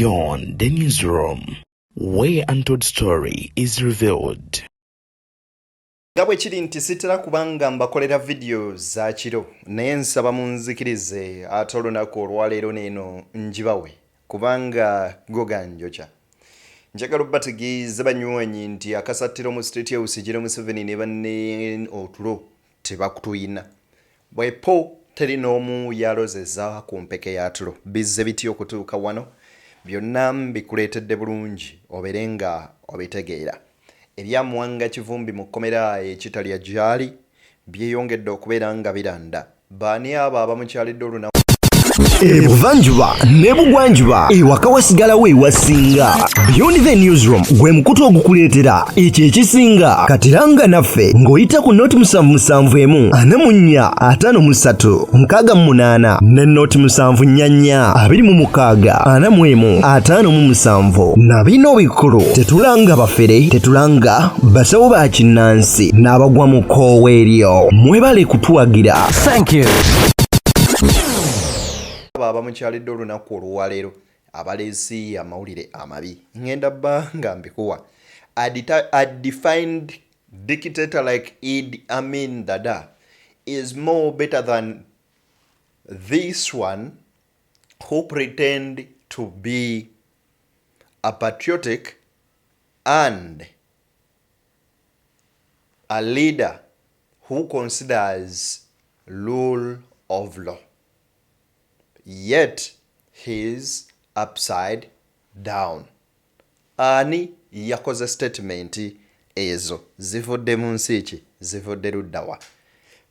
Beyond the Newsroom, where untold story is revealed. Nga bwe kiri nti sitera kubanga mbakolera vidiyo za kiro, naye nsaba munzikirize ate olunaku olwaleero neeno njibawe kubanga go ganjokya. Njagala obategeeza banywanyi nti akasattiro mu State House General Museveni ne banne otulo tebakutuyina. Bwepo teri n'omu yalozeza ku mpeke ya tulo. Bizze bitya okutuuka wano? Byonna mbikuleetedde bulungi obeere nga obitegeera. Ebya Muwanga Kivumbi mu kkomera e Kitalya gy'ali byeyongedde okubeera nga biranda. Baani abo abamukyalidde olunaku? Ebuvanjuba n'ebugwanjuba ewaka wasigalawo ewasinga. Beyond the Newsroom gwe mukutu ogukuleetera ekyo ekisinga. Katiranga naffe ng'oyita ku noti 771 44 53 68 ne noti 744 26 41 57. Na bino bikulu, tetulanga bafere, tetulanga basawo ba kinnansi n'abagwa mu kkoowa eryo. Mwebale kutuwagira. Thank you. Abo abamukyalidde olunaku olwaleero abaleesi amawulire amabi ngenda bba nga mbikuwa. A defined dictator like Idi Amin Dada is more better than this one who pretend to be a patriotic and a leader who considers rule of law, yet he's upside down. Ani yakoze statement ezo? Zivudde mu nsi ki? Zivudde luddawa?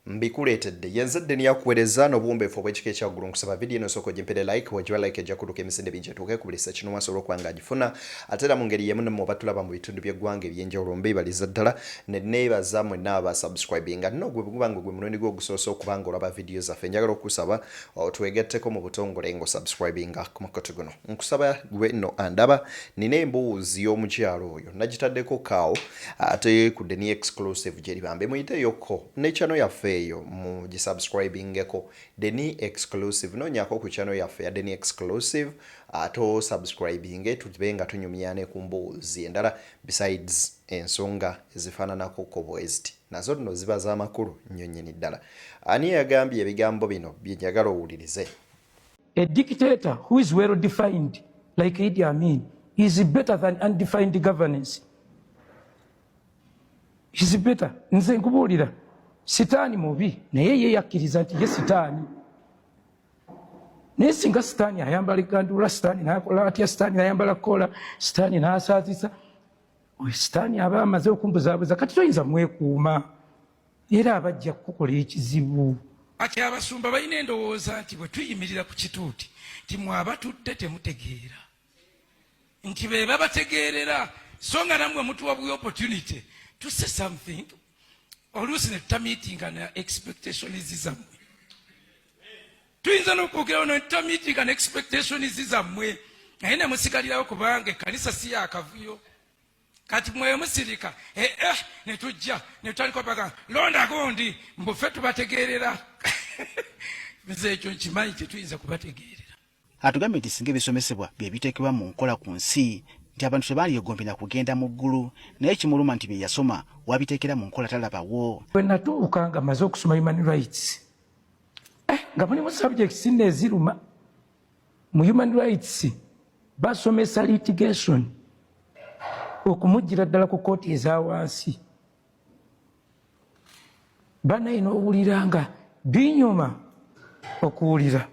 Mbikuleetedde. Yenze Ddeni yakuweereza n'obuwombeefu obw'ekika ekyaggulu. Nkusaba vidiyo eno osooka ogimpere like. Bw'ogiwa like ejja kutuuka emisinde bingi, etuuke ku buli ssekinomu asobola okuba ng'agifuna. Ate era mu ngeri y'emu nammwe obatulaba mu bitundu by'eggwanga ebyenjawulo, mbeebaliza ddala ne neebaza mwenna abasubscribinga. Nno gwe guba nga gwe mulundi gwo ogusoose okuba nga olaba vidiyo zaffe, njagala okusaba otwegatteko mu butongole ng'osubscribinga ku mukutu guno. Nkusaba gwe nno andaba, nina embuuzi y'omukyalo oyo nagitaddeko kaawo ate ku Deni Exclusive gyeribambe muyiteyokko ne channel yaffe eyo mugisubscribingeko, Deni Exclusive. Noonyako ku channel yaffe ya Deni Exclusive ate osubscribinge, tube nga tunyumyane ku mbuuzi endala besides ensonga ezifaananako ko bweziti, nazo nno ziba z'amakulu nnyo nnyini ddala. Ani yagambye ebigambo bino bye njagala owulirize? A dictator who is well defined, like Idi Amin, is better than undefined governance. Is better. Nze nkubuulira, Sitaani mubi, naye ye yakkiriza nti ye Sitaani. Naye singa Sitaani ayambala egandula, Sitaani nakola atya, Sitaani nayambala kola, Sitaani nasaazisa, oyo Sitaani aba amaze okumbuzaabuza. Kati toyinza mwekuuma, era abajja kukukola ekizibu. Kati abasumba balina endowooza nti bwe tuyimirira ku kituuti nti mwabatudde temutegeera, nti be babategeerera, so nga nammwe mutuwa bwe opportunity to say something, oluusi ne tutameetinga na expectations zammwe. Tuyinza n'okwogerawo ne tutameetinga na expectations zammwe, naye ne musigalirawo kubanga ekkanisa si yakavuyo. Kati mwe musirika, ne tujja ne tutandika paka londa gundi mbufe tubategeerera. Nze ekyo nkimanyi, tetuyinza kubategeerera. Atugambye nti singa ebisomesebwa bye biteekebwa mu nkola ku nsi, nti abantu tebandyegombye na kugenda mu ggulu, naye kimuluma nti bye yasoma wabiteekera mu nkola talabawo. Bwe natuuka nga maze okusoma human rights, nga mulimu subjects nno eziruma. Mu human rights basomesa litigation okumuggira ddala ku kooti eza wansi. Banaye n'owulira nga binyuma okuwulira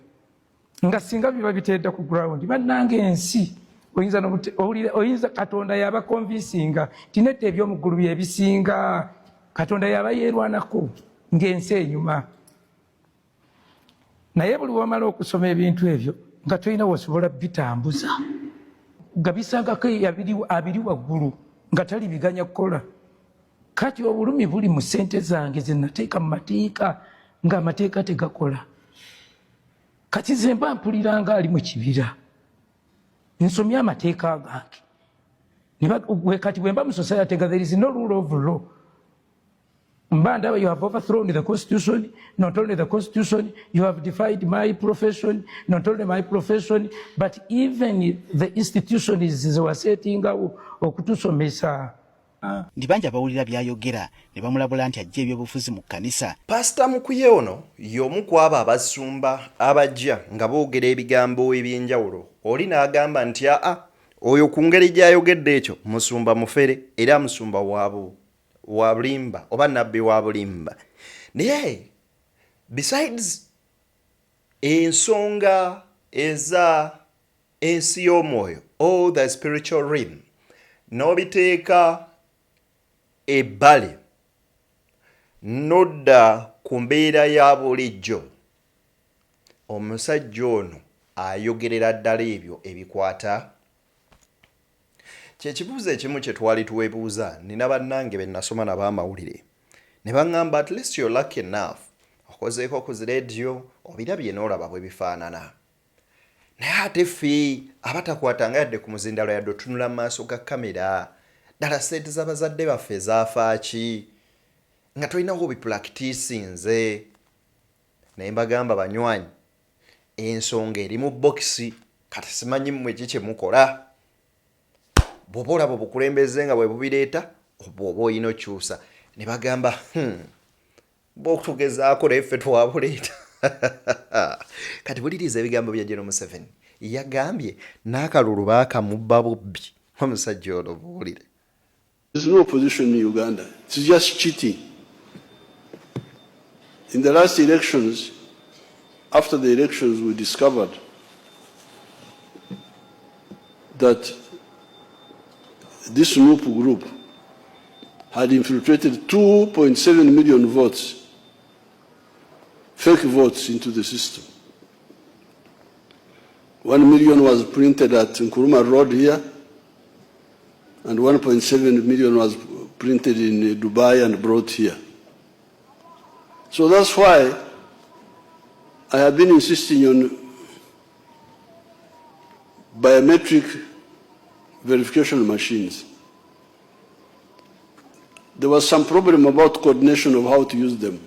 nga singa biba biteedde ku ground. Bannange, ensi oyinza owulira, oyinza Katonda yaba convincinga nti nedda, ebyomuggulu byebisinga. Katonda yaba yeerwanako ng'ensi enyuma. Naye buli wamala okusoma ebintu ebyo nga tolina wosobola bitambuza, nga bisangako abiri waggulu nga tali biganya kukola. Kati obulumi buli mu ssente zange zenateeka mu mateeka, ng'amateeka tegakola. Kati ze mba mpulira nga ali mu kibira, nsomye amateeka gange. Kati bwe mba mu society nga there is no rule of law. Mba ndaba you have overthrown the constitution, not only the constitution, you have defied my profession, not only my profession, but even the institutions zewasetingawo okutusomesa. Nti bangi abawulira by'ayogera ne bamulabula nti ajja ebyobufuzi mu kkanisa. Pasita Mukuye ono y'omu ku abo abasumba abajja nga boogera ebigambo eby'enjawulo oli n'agamba nti aa oyo ku ngeri gy'ayogedde ekyo musumba mufere era musumba wa wa bulimba oba nabbi wa bulimba. Naye besides ensonga eza ensi y'omwoyo or the spiritual realm n'obiteeka ebbali n'odda ku mbeera ya bulijjo, omusajja ono ayogerera ddala ebyo ebikwata. Kye kibuuzo ekimu kye twali twebuuza, nnina bannange be nnasoma nabo amawulire ne baŋŋamba at least you're lucky enough okozeeko ku zi leediyo obirabye n'olaba bwe bifaanana. Naye ate ffe abatakwatanga yadde ku muzindaalo yadde otunula mu maaso ga kkamera, ddala ssente z'abazadde baffe zaafa ki nga tolina w'obipulakitiisinze? Ne mbagamba banywanyi ensonga eri mu bbokisi kati simanyi mmwe ki kye mukola. Bw'oba olaba obukulembeze nga bwe bubireeta bw'oba olina okyusa. Ne bagamba bw'otugezaako naye ffe twabuleeta. Kati wuliriza ebigambo bya General Museveni. Yagambye n'akalulu baakamubba bubbi. Omusajja ono buwulire. There's no opposition in Uganda. It's just cheating. In the last elections, after the elections, we discovered that this NUP group had infiltrated 2.7 million votes, fake votes into the system. 1 million was printed at Nkrumah Road here, and 1.7 million was printed in Dubai and brought here. So that's why I have been insisting on biometric verification machines. There was some problem about coordination of how to use them,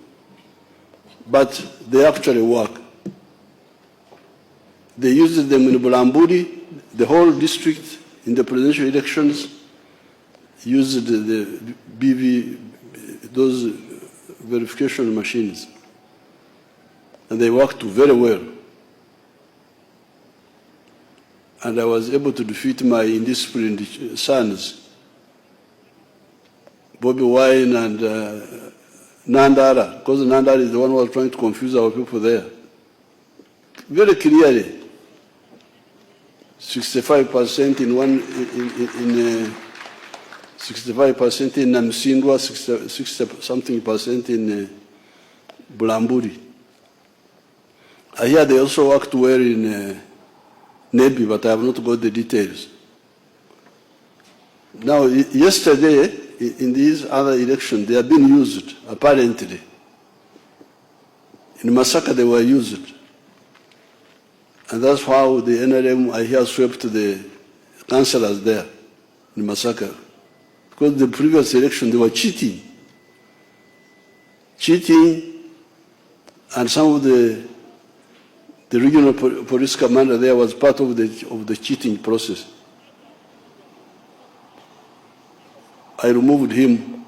but they actually work. They used them in Bulambuli, the whole district in the presidential elections used the BV, those verification machines, and they worked very well. And I was able to defeat my indisciplined sons, Bobby Wine and Nandala, because Nandala is the one who was trying to confuse our people there. Very clearly, 65% in one, in 65% in Namsindwa, 60 something percent in Bulambuli. I hear they also worked well in Nebi, but I have not got the details. Now, yesterday, in these other elections, they have been used, apparently. In Masaka, they were used. And that's how the NRM, I hear, swept the councillors there in Masaka. Because the previous election, they were cheating. Cheating, and some of the regional police commander there was part of the cheating process. I removed him,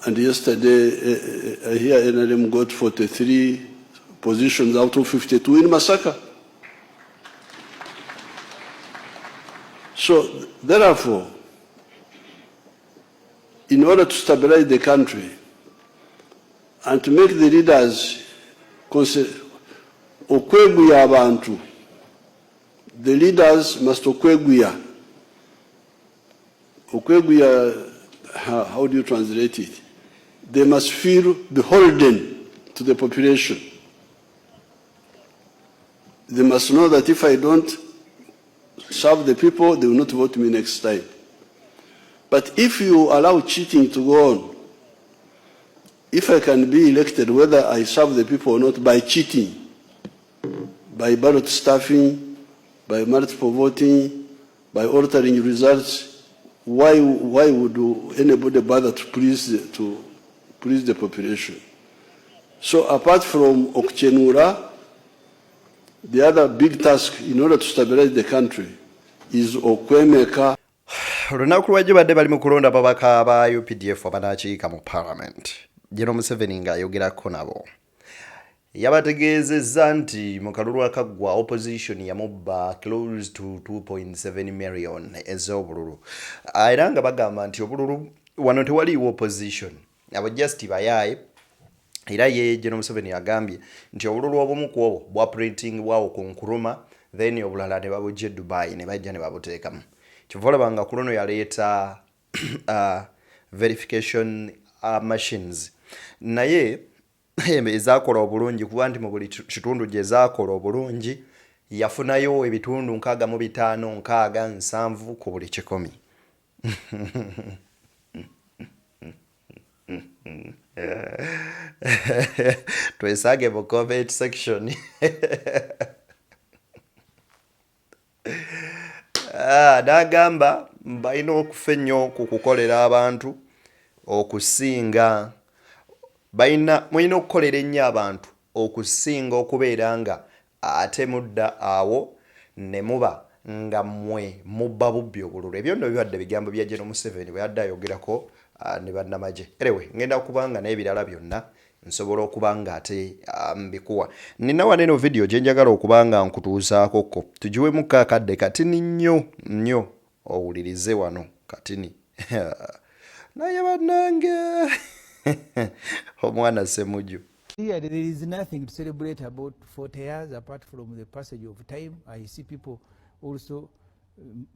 and yesterday, I hear NRM got 43 positions out of 52 in Masaka. So, therefore, in order to stabilize the country and to make the leaders okweguya abantu, the leaders must okweguya. Okweguya, how do you translate it? They must feel beholden to the population. They must know that if I don't serve the people, they will not vote me next time. But if you allow cheating to go on, if I can be elected, whether I serve the people or not, by cheating, by ballot stuffing, by multiple voting, by altering results, why would anybody bother to please to please the population. So apart from okukyenura, the other big task in order to stabilize the country is okwemeka. Olunaku lwajjo badde bali mu kulonda ababaka ba UPDF abanaakiika mu Parliament. General Museveni ng'ayogerako nabo yabategeezezza nti mu kalulu akaggwa opposition yamubba close to 2.7 million ez'obululu, era nga bagamba nti obululu wano tewaliiwo opposition, abo just bayaaye. Era ye General Museveni agambye nti obululu obumu ku obwo bwa printing bwawo ku Nkrumah, then obulala ne babujja e Dubai ne bajja ne babuteekamu. Kyova olaba nga ku luno yaleeta verification machines, naye ezaakola obulungi, kuba nti mu buli kitundu gye zaakola obulungi yafunayo ebitundu 65, 60, 70 ku buli 100. Twesange mu comment section. N'agamba balina okufa ennyo ku kukolera abantu okusinga balina mulina okukolera ennyo abantu okusinga okubeera nga ate mudda awo ne muba nga mmwe mubba bubbi obululu. Ebyo nno bibadde bigambo bya General Museveni bwe yadde ayogerako ne bannamagye. Anyway, ngenda kubanga n'ebirala byonna nsobola okuba nga ate mbikuwa. Nina wano eno vidiyo gye njagala okuba nga nkutuusaakokko, tugiwemuko akadde katini nnyo nnyo owulirize wano katini. Naye bannange omwana Ssemujju. Here there is nothing to celebrate about 40 years apart from the passage of time. I see people also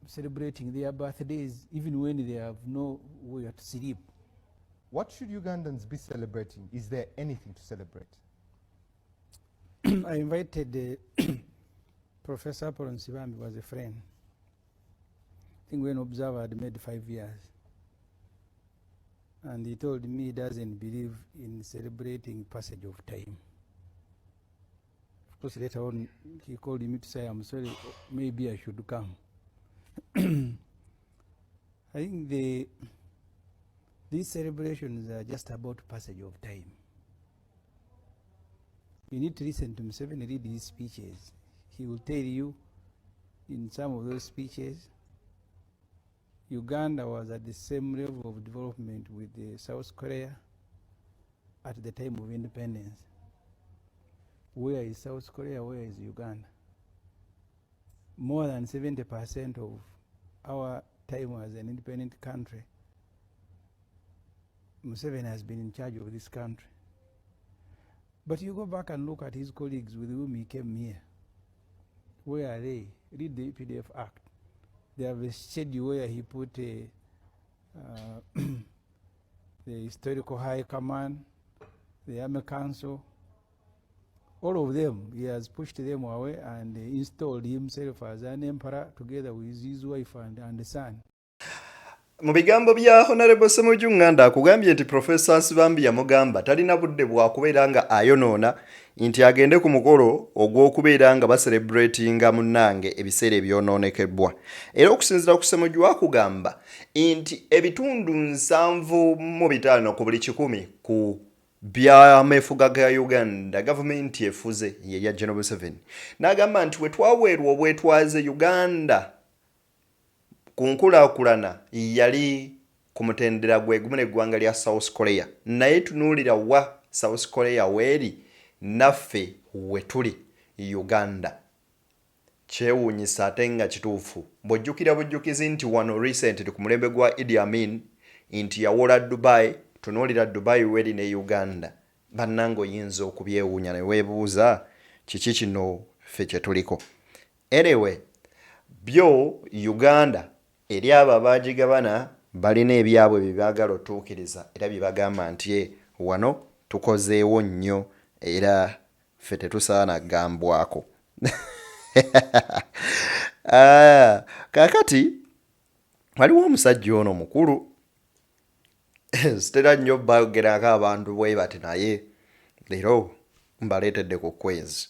celebrating their birthdays even when they have nowhere to sleep. What should Ugandans be celebrating? Is there anything to celebrate? I invited Professor Apollo Nsibambi, was a friend. I think when Observer had made 5 years. And he told me he doesn't believe in celebrating passage of time. Of course, later on, he called me to say, I'm sorry, maybe I should come. I think these celebrations are just about passage of time. You need to listen to Museveni read his speeches. He will tell you in some of those speeches, Uganda was at the same level of development with the South Korea at the time of independence. Where is South Korea? Where is Uganda? More than 70% of our time as an independent country, Museveni has been in charge of this country. But you go back and look at his colleagues with whom he came here. Where are they? Read the UPDF Act. They have a schedule where he put the historical high command, the army council, all of them, he has pushed them away and installed himself as an emperor together with his wife and son. Mu bigambo bya Honorable Ssemujju Nganda akugambye nti Professor Nsibambi yamugamba talina budde bwakubeera nga ayonoona nti agende ku mukolo ogw'okubeera nga bacelebratinga munnange ebiseera ebyonoonekebbwa. Era okusinziira ku Ssemujju akugamba nti ebitundu 75 ku buli 100 ku by'ameefuga ga Uganda gavumenti efuze ye ya General Museveni. N'agamba nti we twaweerwa obwetwaze Uganda ku nkulaakulana yali ku mutendera gwe gumu n'eggwanga lya South Korea, naye tunuulira wa South Korea weeri naffe we tuli Uganda. Kyewuunyisa ate nga kituufu bw'ojjukira bujjukizi nti wano recently ku mulembe gwa Idi Amin nti yawola Dubai, tunuulira Dubai weeri ne Uganda. Bannange oyinza okubyewuunya ne weebuuza kiki kino ffe kye tuliko. Anyway, byo Uganda eri abo abaagigabana balina ebyabwe bye baagala otuukiriza era bye bagamba nti wano tukozeewo nnyo era ffe tetusaana kugambwako. Kaakati waliwo omusajja ono mukulu, sitera nnyo bagerako abantu bwe bati, naye leero mbaleetedde ku kwezi.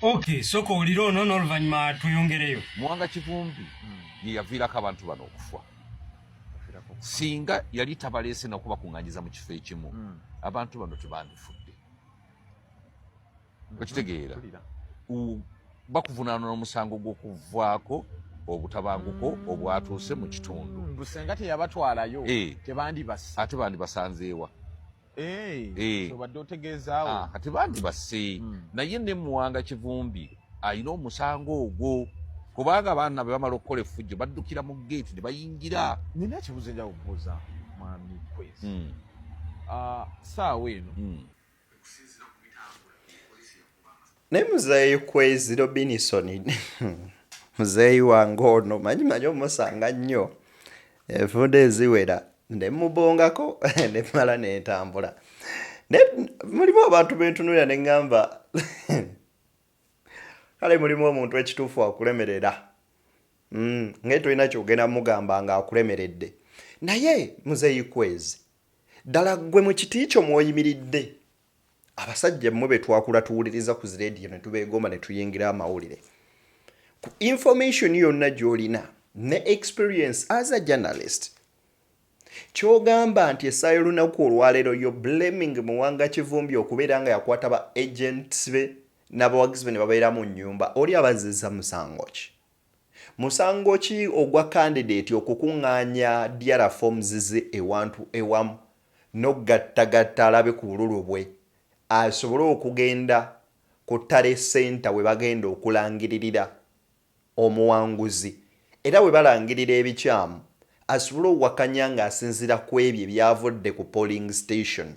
Okay, sooka owulire ono n'oluvannyuma tweyongereyo. Muwanga Kivumbi ye yaviirako abantu bano okufa. Singa yali tabaleese nakubakuŋŋanyiza mu kifo ekimu, abantu bano tebandifudde. Okitegeera? Bakuvunaana n'omusango gw'okuvaako obutabanguko obwatuuse mu kitundu. Mbu senga teyabatwalayo, tebandibase. Ate bandibasanzeewa? Obadde otegeezaawo. Ah, kati bandibase, naye ne Muwanga Kivumbi alina omusango ogwo, kubanga abaana bwe bamala okukola effujjo baddukira mu geeti ne bayingira. Nina ekibuuzo enjawo okubuuza mwami Kwezi. Ah, saawa eno Naye muzeeyi Kwezi Robinson, muzeeyi wange ono, manyi omusanga nnyo enfunda eziwera ne mubongako ne mala nentambula. Naye mulimu abantu bentunulira ne ŋŋamba, kale mulimu omuntu ekituufu akulemerera, ngaye tolina kyogenda mugamba nga akulemeredde. Naye muzeeyi Kwezi, ddala ggwe mu kiti kyo mw'oyimiridde, abasajja mmwe be twakula tuwuliriza ku zireediyo ne tubeegomba ne tuyingira amawulire, ku information yonna gy'olina ne experience as a journalist, kyogamba nti essaawa y'olunaku olwaleero yo blaming Muwanga Kivumbi okubeera nga yakwata ba agents be n'abawagizi be ne babeera mu nnyumba, oli abazizza musango ki? Musango ki ogwa candidate okukuŋŋaanya DR forms ze ewantu ewamu n'okugattagatta alabe ku bululu bwe asobole okugenda ku tally center we bagenda okulangiririra omuwanguzi, era bwe balangirira ebikyamu asobole owakanya ng'asinziira ku ebyo ebyavudde ku polling station?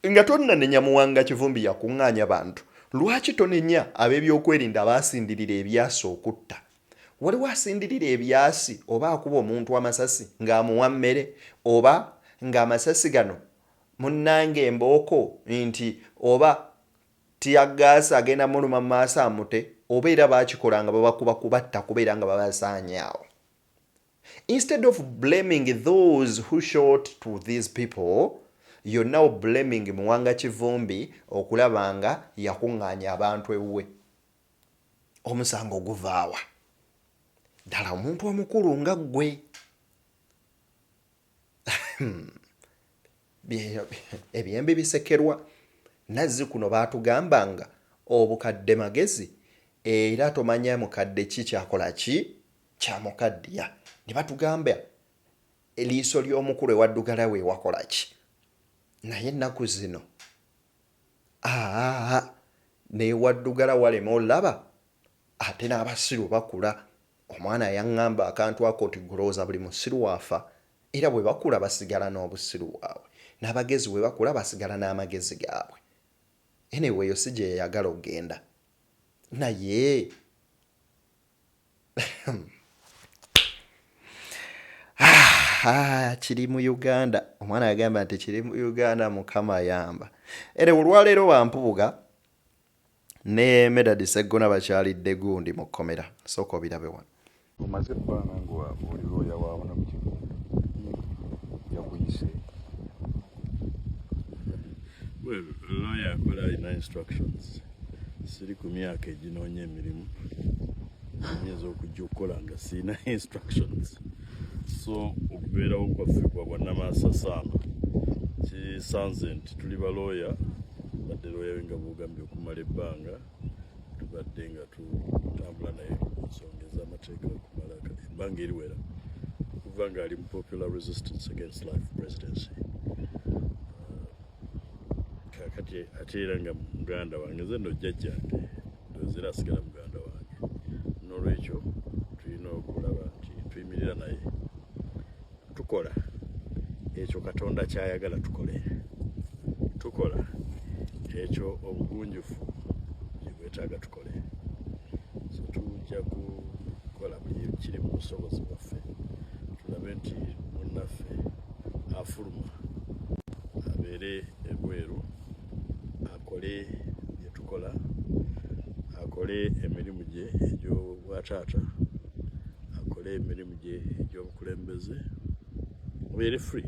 Nga tonnanenya Muwanga Kivumbi yakuŋŋaanya bantu, lwaki tonenya ab'ebyokwerinda abaasindirira ebyasi okutta? Waliwo asindirira ebyasi oba akuba omuntu amasasi ng'amuwa mmere, oba ng'amasasi gano munnange embooko nti oba tiyagaasi agenda muluma mu maaso amute, oba era baakikola nga babakuba kubatta kubeera nga babasaanyaawo. Instead of blaming those who shot to these people, you're now blaming Muwanga Kivumbi okulaba nga yakuŋŋaanya abantu ewuwe. Omusango guvaawa? Ddala omuntu omukulu nga ggwe, ebyembi bisekerwa. Nazzi kuno baatugambanga obukadde magezi, era tomanya mukadde ki kyakola ki kyamukaddiya, ne batugamba eriiso ly'omukulu ewaddugala we wakola ki. Naye ennaku zino aa newaddugala walema olaba, ate n'abasiru bakula. Omwana yaŋŋamba akantu ako nti gulowooza buli musiru afa, era bwe bakula basigala n'obusiru bwabwe, n'abagezi bwe bakula basigala n'amagezi gaabwe. Anyway, eyo si gye yayagala okugenda, naye kiri mu Uganda. Omwana yagamba nti kiri mu Uganda. Mukama yamba. Ere olwaleero wampubuga ne Medard Seggona bakyalidde gundi mu kkomera. Sooka obirabe wano. Omaze ebbanga nga oli looya wa Honorable Kivumbi, yakuyise? Well, lawyer akola alina instructions. Siri ku myaka eginoonya emirimu, nyinza okujja okukola nga sirina instructions. So okubeerawo kwaffe kwa bwannamaasasaano kisanze nti tuli balooya, badde looya we nga bwogambye okumala ebbanga, tubadde nga tutambula naye ku nsonga ez'amateeka okumala ebbanga eriwera, okuva ng'ali mu Popular Resistance Against Life Presidency. Kakati ate era nga muganda wange, nze nno jjajjange, ndowooza era asigala muganda wange. N'olwekyo tulina okulaba nti tuyimirira naye, tukola ekyo Katonda kyayagala tukole, tukola ekyo obugunjufu gyebwetaaga tukole. So tujja kukola buli kiri mu busobozi bwaffe tulabe nti munnaffe afuluma abeere ebweru, akole byetukola, akole emirimu gye egy'obwataata, akole emirimu gye egy'obukulembeze, obeere free.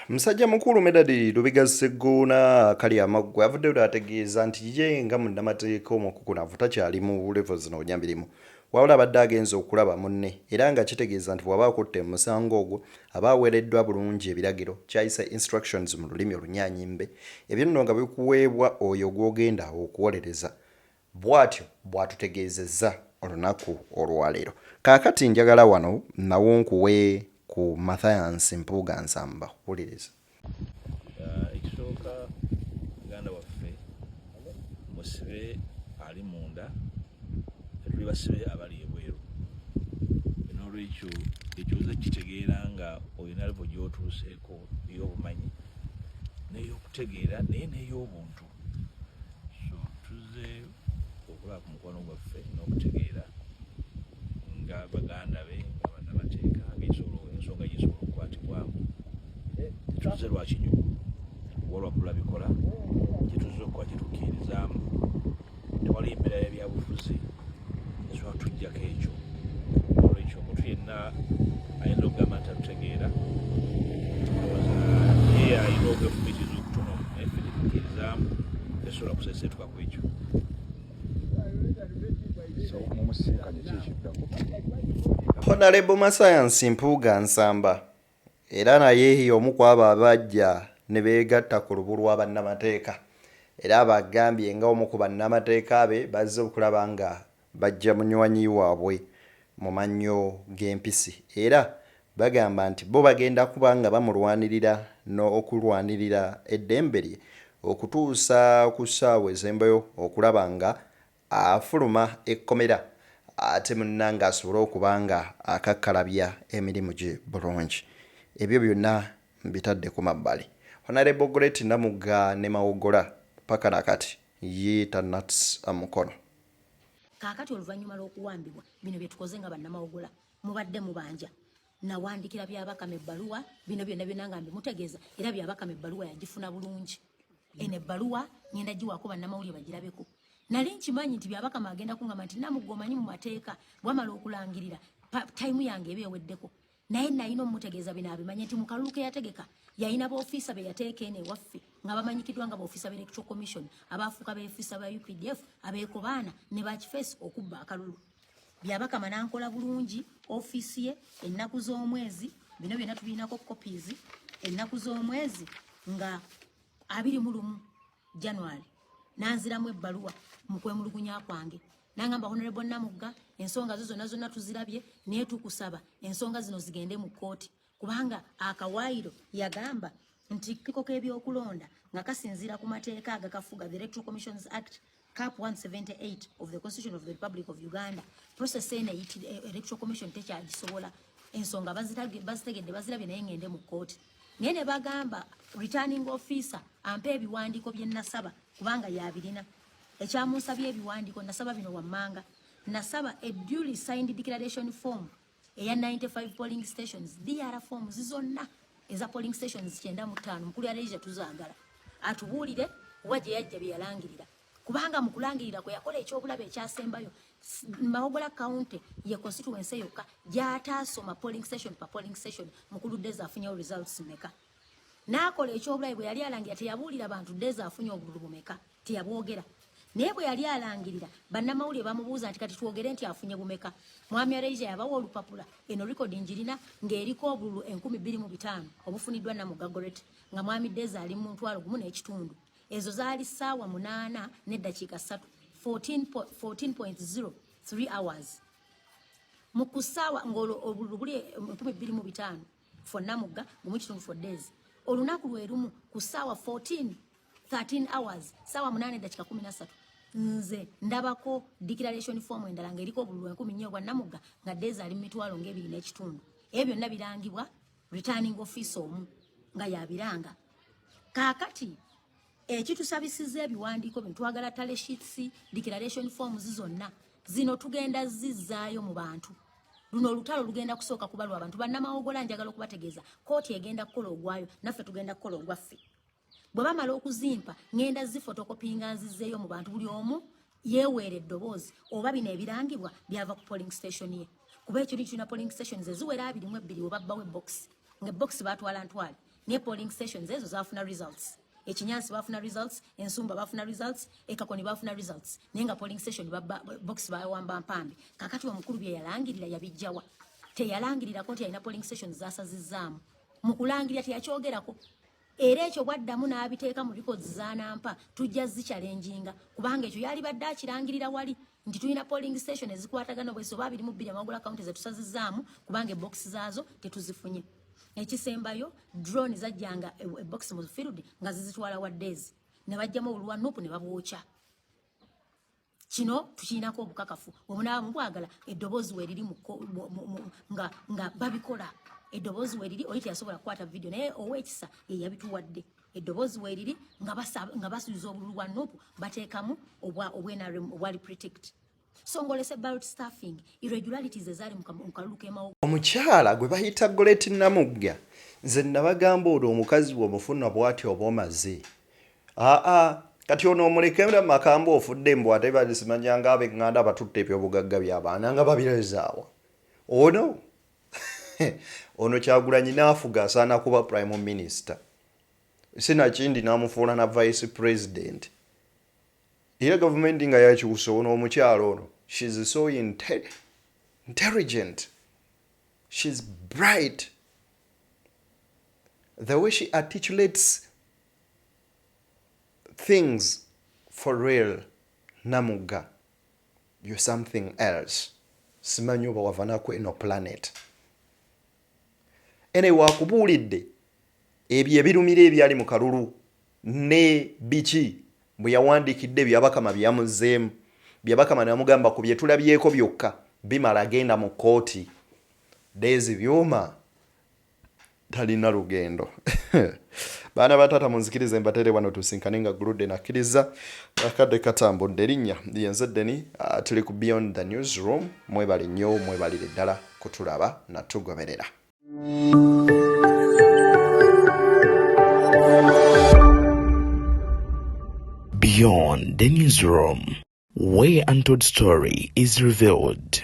Musajja mukulu Medard Lubiga Sseggona kali amaggwa avuddeyo n'ategeeza nti ye nga munnamateeka omukukunavu takyali mu level zino onyambirimu. Wabula abadde agenze okulaba munne era nga kitegeeza nti bw'aba akutte omusango ogwo aba aweereddwa bulungi ebiragiro, ky'ayise instructions mu lulimi Olunyaanyimbe, ebyo nno nga bikuweebwa oyo gw'ogenda okuwolereza. Bw'atyo bw'atutegeezezza olunaku olwaleero. Kaakati njagala wano nawo nkuwe ku Mathias Mpuuga Nsamba. Wuliriza. Ekisooka muganda waffe musibe ali munda, tuli basibe abali ebweru, n'olwekyo ekyo oza kitegeera nga olina level gy'otuuseeko ey'obumanyi n'ey'okutegeera naye n'ey'obuntu. So tuzze okulaba ku mukwano gwaffe n'okutegeera nga baganda be nga bannamateeka ensonga gisobola okukwatibwamu. Tetuzze lwa kinyumu oba lwa kulabikola, kyetuzze okukola kyetukkirizaamu. Tewali mbeera ya byabufuzi esobola tujjako ekyo. Olwekyo omuntu yenna ayinza okugamba nti atutegeera, ndowooza ye alina okwefumiitiriza okutono, naye ffe tetukkirizaamu, tesobola kuseseetuka ku ekyo. Honorable Masayansi Mpuuga Nsamba era naye y'omu ku abo abajja ne beegatta ku lubu lwa bannamateeka era abagambye nga omu ku bannamateeka be bazze okulaba nga bajja munywanyi waabwe mu mannyo g'empisi era bagamba nti bo bagenda kuba nga bamulwanirira n'okulwanirira eddembe lye okutuusa ku ssaawa ezembayo okulaba nga afuluma ekkomera ate munnange asobole okuba nga akakkalabya emirimu gye bulungi. Ebyo byonna mbitadde ku mabbali. Honorable Gorret Namugga ne Mawogola paka na kati ye tannatsa mukono. Kaakati oluvannyuma lw'okuwambibwa, bino bye tukoze nga bannamawogola mubadde mubanja. Nawandikira Byabakama ebbaluwa, bino byonna byonna nga mbimutegeeza, era Byabakama ebbaluwa yagifuna bulungi. Eno ebbaluwa ngenda giwaako bannamawulire bagirabeko. Nali nkimanyi nti Byabakama agenda kungamba nti Namugga omanyi mu mateeka bwamala okulangirira tayimu yange eba eweddeko. Naye nalina omutegeeza bino abimanye nti mu kalulu ke yategeka yalina boofiisa be yateeka eno ewaffe nga bamanyikiddwa nga boofiisa ba Electoral Commission abaafuuka beefiisa ba UPDF abeekobaana ne bakifeesi okubba akalulu. Byabakama n'ankola bulungi ofiisi ye ennaku z'omwezi bino byonna tubirinako copies ennaku z'omwezi nga 21 January nanziramu ebbaluwa mu kwemulugunya kwange nangamba Honorable Namugga ensonga zo zonna zonna tuzirabye naye tukusaba ensonga zino zigende mu kkooti kubanga akawaayiro yagamba nti kiko k'ebyokulonda nga kasinziira ku mateeka agakafuga the Electoral Commissions Act Cap 178 of the Constitution of the Republic of Uganda. Process eno Electoral Commission tekyagisobola, ensonga bazitegedde bazirabye naye ngende mu kkooti. Naye ne bagamba returning officer ampe ebiwandiiko bye nasaba kubanga yabirina. Ekyamunsabye ebiwandiiko nasaba bino wammanga. Nasaba a duly signed declaration form eya 95 polling stations, DR forms zonna eza polling stations 95. Mukulu ya Leisure tuzaagala atubuulire wa gye yajja bye yalangirira, kubanga mu kulangirira kwe yakola ekyobulabe ekyasembayo Mawogola County ye constituency yokka gy'ataasoma polling station pa polling station mukulu Deza afunyewo results meka. N'akola ekyobulabe bwe yali alangira teyabuulira bantu Deza afunye obululu bumeka, teyabwogera. Naye bwe yali alangirira bannamawulire bamubuuza nti kati twogere nti afunye bumeka. Mwami Aleija yabawa olupapula, eno rekodi njirina, ng'eriko obululu 2005 obufuniddwa Namugga Gorret nga mwami Deza ali mu 15,000. Ezo zaali ssaawa 8 n'eddakiika 3, 14.03 hours mu ku ssaawa ng'olwo obululu buli 2005 for Namugga, 1.5 for Days. Olunaku lwe lumu ku ssaawa 14 13 hours, ssaawa 8 eddakiika 13, nze ndabako declaration form endala ng'eriko obululu 4000 obwa Namugga nga Days ali mu mitwalo ng'ebiri n'ekitundu. Ebyo byonna birangibwa returning officer omu nga yabiranga. Kaakati ekitusabisiza ebiwandiiko bino, twagala tally sheets, declaration forms zonna zino tugenda zizzaayo mu bantu. Luno olutalo lugenda kusooka kubalwa abantu bannamawogola. Njagala okubategeeza kooti egenda kukola ogwayo, naffe tugenda kukola ogwaffe. Bwe bamala okuzimpa ŋŋenda zifotokopinga nzizzeeyo mu bantu, buli omu yeeweera eddoboozi oba bino ebirangibwa byava ku polling station ye, kuba ekyo tulina polling stations eziwera 22 we babbawo ebox nga ebox batwala ntwale, naye polling stations ezo zafuna results. Ekinyansi bafuna results, Ensumba bafuna results, Ekakoni bafuna results, naye nga polling station box bawamba mpambi. Kakati omukulu bye yalangirira yabijjawa? Teyalangirirako nti alina polling station zasazizzaamu. Mu kulangirira teyakyogerako, era ekyo bwaddamu n'abiteeka mu records zanampa, tujja zichallenginga, kubanga ekyo yalibadde akirangirira wali nti tulina polling station ezikwatagana bwesi oba 22 Mawogola County zetusazizzaamu kubanga ebox zaazo tetuzifunye. Ekisembayo, drone zajjanga ebox mu field nga zizitwala wa days ne bajjamu obulwa NUP ne babwokya. Kino tukirinako obukakafu obunaaba mubwagala. Eddoboozi weriri nga babikola, eddoboozi weriri. Oli teyasobola kukwata video, naye owekisa ye yabituwadde. Eddoboozi weriri nga basuubiza obululu bwa NUP bateekamu obwa NRM obwali protect. So ngolese ballot stuffing, irregularities ezaali mu kalulu k'emawo. Omukyala gwe bayita Goreti Namugga, nze nabagamba olwo omukazi bw'omufuna bw'ati oba omaze. Aa, kati ono omulekera makamba, ofudde mbu ate basimanyanga ab'eŋŋanda batutte ebyobugagga by'abaana nga babirezaawa. Ono Kyagulanyi n'afuga, asaana kuba prime minister, sinakindi n'amufuula na vice president, era gavumenti nga yakyusa. Ono omukyalo ono, she's so intelligent, she's bright, the way she articulates things, for real. Namugga, you're something else. Simanyi oba wava naku eno planet. Ene wakubuulidde ebyo ebirumira ebyali mu kalulu ne biki bwe yawandiikidde Byabakama, byamuzzeemu Byabakama namugamba ku bye tulabyeko byokka bimala, genda mu kkooti. Deezi Byuma talina lugendo. Baana ba taata, munzikirize mbatere wano, tusinkane nga guludde nakkiriza akadde katambudde. Erinnya yenze Deni, tuli ku Beyond the Newsroom. Mwebale nnyo, mwebalire ddala kutulaba natugoberera. Beyond the Newsroom, where untold story is revealed.